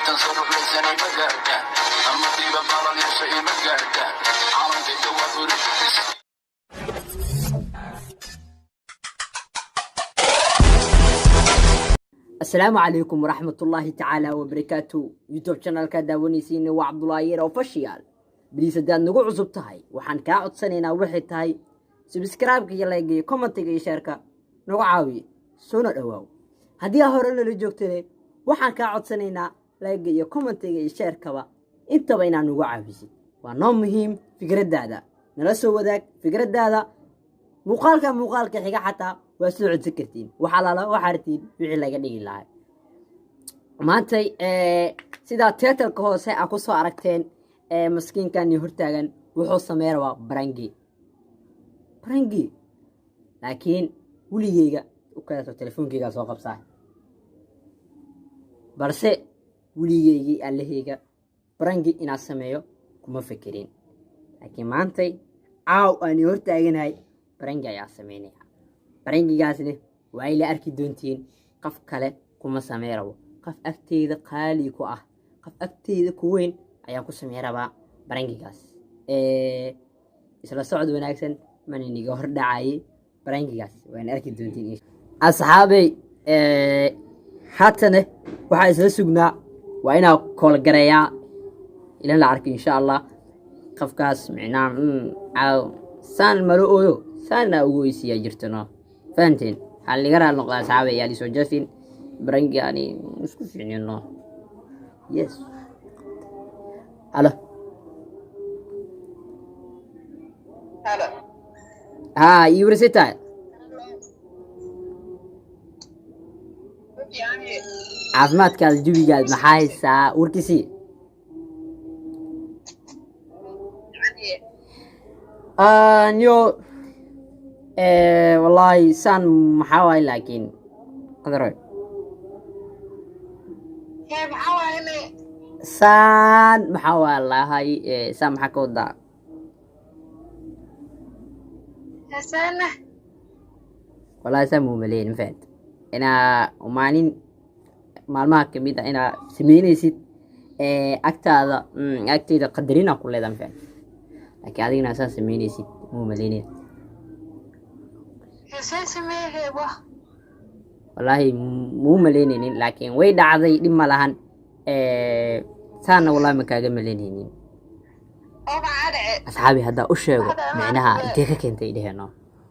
Tan soo ruxlaysanay ma gaartaa ama diiba baalal yeesha ima gaartaa calankayga waa buri. Asalaamu calaykum waraxmatullaahi tacaala wabarakaatu. YouTube channelka daawanaysiina waa Cabdulaahi Yar Official. Please, haddaad nagu cusub tahay, waxaan kaa codsanaynaa waxay tahay subscribe-ka iyo like iyo commentiga iyo share-ka nagu caawiye. Soona dhowaaw. Haddii aa hore nala joogtane, waxaan kaa codsanaynaa like iyo commentiga iyo share-kaba intaba inaad nagu caawisid. Waa noo muhiim fikraddaada. Nala soo wadaag fikraddaada muuqaalka. Muuqaalka xiga xataa waa soo codsan kartiin wax alaala waxaa artiin wixii laga dhigi lahaa. Maantay, sidaa title-ka hoose aa ku soo aragteen, maskiinkani hortaagan wuxuu samey rabaa prank-i, prank-i. Laakiin weligeyga u kaleeto telefoonkeygaa soo qabsaa, balse weligeygii allaheyga prank-i inaad sameeyo kuma fekerin. Laakiin maantay caaw aani hortaaganahay, prank-i ayaa sameynaya. Prank-igaasne waa ila arki doontiin. Qof kale kuma samey rabo, qof agteyda qaali ku ah, qof agteyda ku weyn ayaan ku samey rabaa prank-igaas. Isla socod wanaagsan. Mana niga hor dhacayay, prank-igaas waana arki doontiin, asxaabey. Haatane waxaa isla sugnaa, waa inaa koolgareeyaa ilan la arko, insha Allah. Qofkaas micnaha caaw saan malo ooyo, saana ugu oysiyaa jirtano, fahanteen? Waxaa liga raali noqdaa, asxaabey, yaa lisoo jafin. Prank-i ani isku fiicnino. Yes, halo. Halo. Ha, ii warsita. Yani. Caafimaadkaada, jawigaad maxaa haysaa warkiisii? Yani. Nyo, wallahi saan maxaa waay, laakiin qadaro. Hee, maxaa waaye ne? Saan maxaa waa lahay? Saan maxaa ka wadaa? Hasana. Wallahi saan muu maleyn, ma fahant inaa maalin maalmaha kamid ah inaa sameynaysid. Agtaada, agteyda qadarina ku leedahay, ma fahant? Laakiin adigna saan sameynaysid muu maleynaya. Heseen sameeye wah. Wallaahi muu malaynaynin, laakiin way dhacday, dhib ma lahan. Saana wallahi ma kaaga malaynaynin. Oo maxaa dhace? Asxaabi, haddaa u sheego Hadda ma micnaha aragtay. Intee ka keentay dheheno,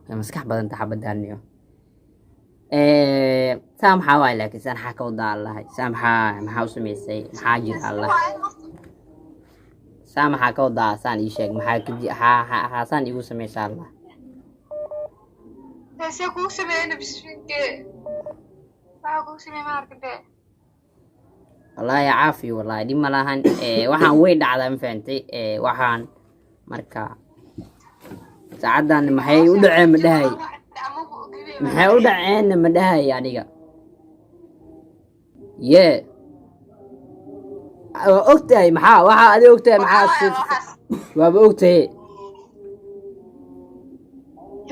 way maskax badan ta xabadaaniyo. Saa maxaa waay? Laakiin saan maxaa ka wadaa allahay? Saa maxaa u samaysay? Maxaa jira allah? Saa maxaa ka wadaa? Saan ii sheeg, maxaa ka saan iigu samaysaa allah? Hesee kuu sameeyna bisfinke. Waxaa kuu sameeye ma arkade. Wallaahi caafi, wallaahi dhib ma lahan. Waxaan way dhacdaa, ma fahantay? Waxaan marka saacaddan maxay u dhaceen ma dhahay, maxay u dhaceenna ma dhahay aniga. Ye, waa ogtahay maxaa waxaa adi ogtahay maxaa waaba ogtahay.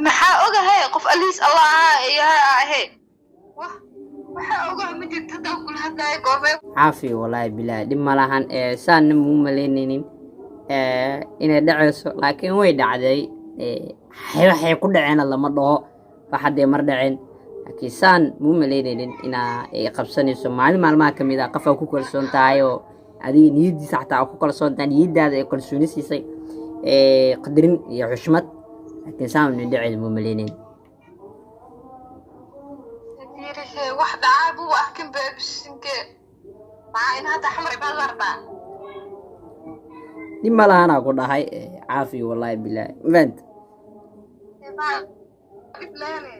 Maxaa ogahay? Qof aliis Allah iyo ahe. Wah, waxaa ogahay ma jirto hadda kula hadlayo goormee. Caafi, wallaahi bilaahi dhib ma lahan. Saanna muu malaynaynin inay dhacayso, laakiin way dhacday. Waxay ku dhaceena lama dhaho, wax haddee mar dhaceen, laakiin saan muu malaynaynin inaa ay qabsanayso maalin maalmaha kamid ah. Qof aa ku kalsoon tahay oo adiga niyadiisa xataa aa ku kalsoon tahay, niyadaada ay kalsooni siisay, qadarin iyo xushmad, laakiin saan nin dhaceed muu malaynayn. Fiirihe, wax dhacaa buu arkin be bisinke. Maxaa in hadda xamar ibaad rabaa? Dhib ma lahanaa ku dhahay. Caafi, wallaahi bilaahi, mafahant? Dhib leene.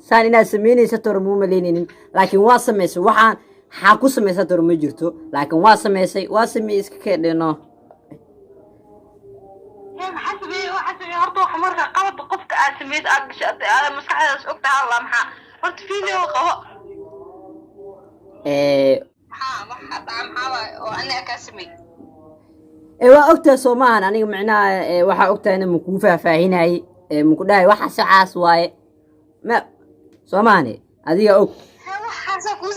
Saan inaad samaynaysa tor muu malaynaynin, laakiin waa samaysay. Waxaan xaa ku samaysa tor ma jirto, laakiin waa samaysay, waa sameeyey, iska keedhino. Hee, maxaa sameeyey? Waxaa sameeyey horta waxa marka qalab qofka aad sameyd aad gashay aad maskaxdaas ogtahay Allah. Maxaa horta video qabo? Maxaa waxa dhaca maxaa waaye oo aniga kaa sameeyey? Waa ogtahay soo maahan? Aniga micnaha waxaa ogtahayna makuu faahfaahinayey, maku dhahay waxa sacaas waaye, ma soo maahane? Adiga og. Hee, waxaasaa kuu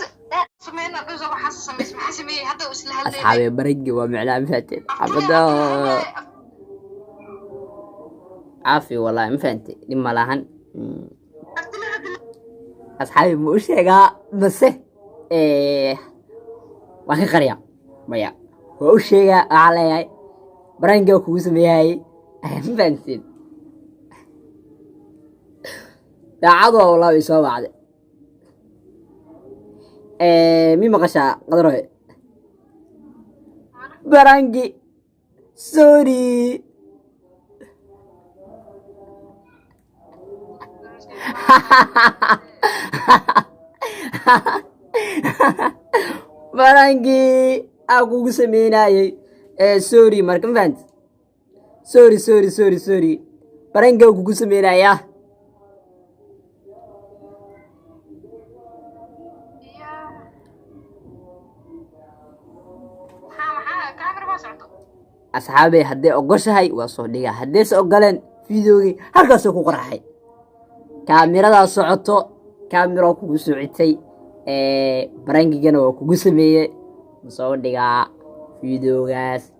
Sameyna dhusa, waxaas samays, maxaa sameeyey hadda uu isla hadlaynay. Asxaabe, prank-gi waa micnaa, ma fahanteen? Xabada caafi wallahi, ma fahantay? Dhib ma lahan. Asxaabi, ma u sheegaa mase waan ka qariyaa? Maya, waa u sheegaa. Waxaa leeyahay prank-gi waa kugu sameeyay, ma fahanteen? Daacad waa wallahi, way soo wacday. Mi maqashaa, Qadroy? Prank-gi, sorry. Prank-gi aa kugu sameynayay, sorry. Marka ma fahanti? Sorry, sorry, sorry, sorry. Prank-gi aa kugu sameynaya. Ya. Maxaa kaamira ma socoto? Asxaabey, hadday ogoshahay waa soo dhigaa, haddayse ogoleen videogii halkaasoo ku qarxay. Kaamiradaa socoto, kaamiro kugu socotay, prank-gigana waa kugu sameeyey. Ma soo dhigaa videogaas?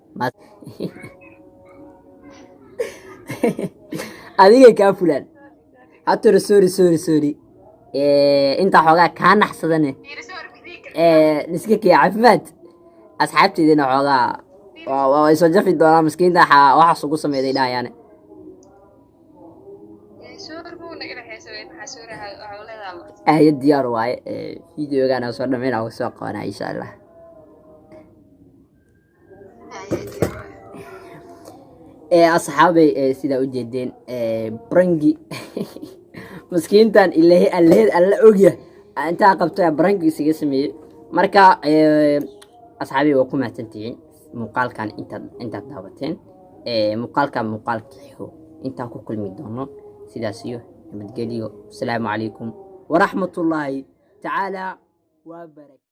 Adiga kaa fulaan hatore. Sorry, sorry, sorry. Intaa xoogaa kaa naxsadane. Fiiriso warbidiinka. Niska kii caafimaad. Asxaabteydina xoogaa waa soo jafi doonaa. Miskiinta waxaas ugu sameeyday dhahayaane. Soor buu naga dhexeysa, maxaa sooraha waxaa leedahay? Ahya, diyaar waaye. Videogana soo dhameyn aan soo qabanaa, insha Allah. Asxaabay, sidaa u jeedeen, prank-gi maskiintan ilahe allehed alla ogya intaa qabto prank-gi isaga sameeyey. Marka asxaabay, waa ku mahadsantihiin muuqaalkan intaad daawateen. Muuqaalkan muuqaalka xigo intaan ku kulmi doono, sidaas iyo nabadgelyo. Asalaamu calaykum waraxmatullaahi tacaala wabarakatu.